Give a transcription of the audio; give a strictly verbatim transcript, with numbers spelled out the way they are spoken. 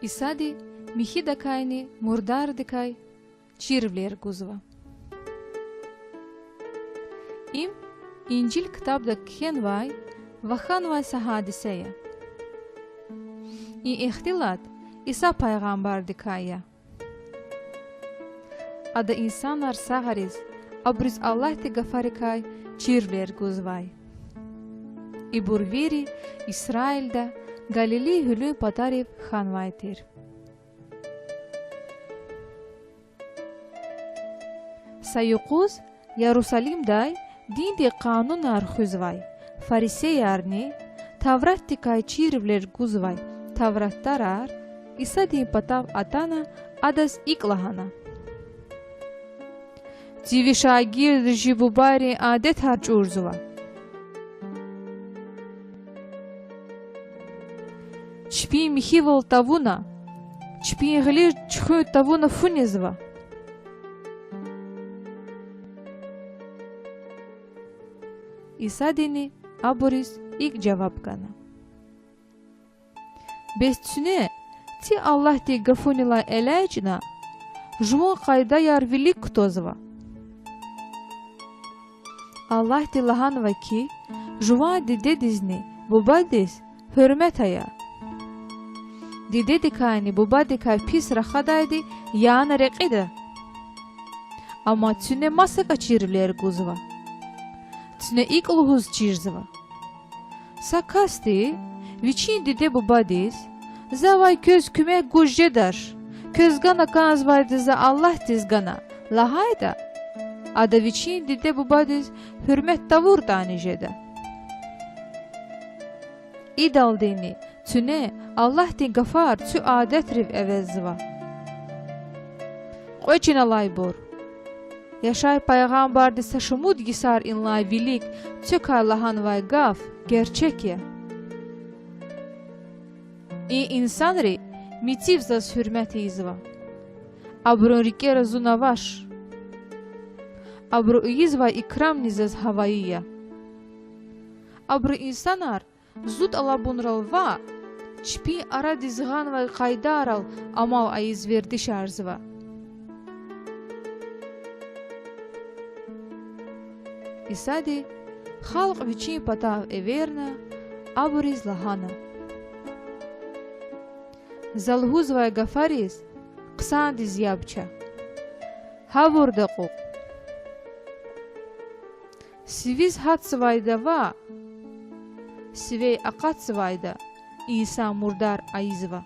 Исади михьидакайни мурдардикай чирвилер гузва. Им Инжил ктабда кхьенвай ва хьанвай са гьадисе я. И ихтилат Иса пайгъамбардикай я. Ада инсанар сагъариз, абуруз Аллагьдин гафарикай чирвилер гузвай. Ибур вири Исраилда, Галилей гьуьлуьн патарив хьанвай тир. Са юкъуз Ярусалимдай диндин къанунар хуьзвай фарисеярни Тавратдикай чирвилер гузвай тавратдарар Исадин патав атана, Адаз икӀ лагьана: Зи ви шагирдри жи бубайрин адетар чӀурзава. Чпин михьивал тавуна, чпин гъилер чуьхуьн тавуна фу незва. Исадини абуруз икӀ жаваб гана: Бес цуьне ци Аллагьдин гафунилай элячӀна жуван къайдаяр вилик кутазва? Аллагьди лагьанва хьи, жуван дидедизни бубадиз гьуьрмет ая, дидедикайни бубадикай пис рахадайди яна рекьида. Амма цуьне масакӀа чирвилер гузва. Цуьне икӀ лугьуз чирзава: са касди вичин диде-бубадиз: Завай квез куьмек гуз жедач, квез гана кӀанзавайди за Аллагьдиз гана, лагьайтӀа, ада вичин диде-бубадиз гьуьрмет тавуртӀани жеда. Идалдини цуьне Аллагьдин гафар цуь адетрив эвеззава. Кьве чин алайбур! Яшай пайгъамбарди са шумуд йисар инлай вилик цуькай лагьанвай гаф герчек я: И инсанри мецив заз гьуьрмет ийизва. Абурун рикӀера зун авач. Абуру ийизвай икрамни заз гьавайи я. Абуру инсанар зу тӀалабунрал ваъ, чпин арадиз гъанвай къайдайрал амал ийиз вердишарзава. Исади халкь вичин патав эверна, абуруз лагьана: За лугьузвай гафариз хъсандиз яб це. Гъавурда акьухь. Сивиз гьатзавайда ваъ, сивяй акъатзавайда инсан мурдар ийизва.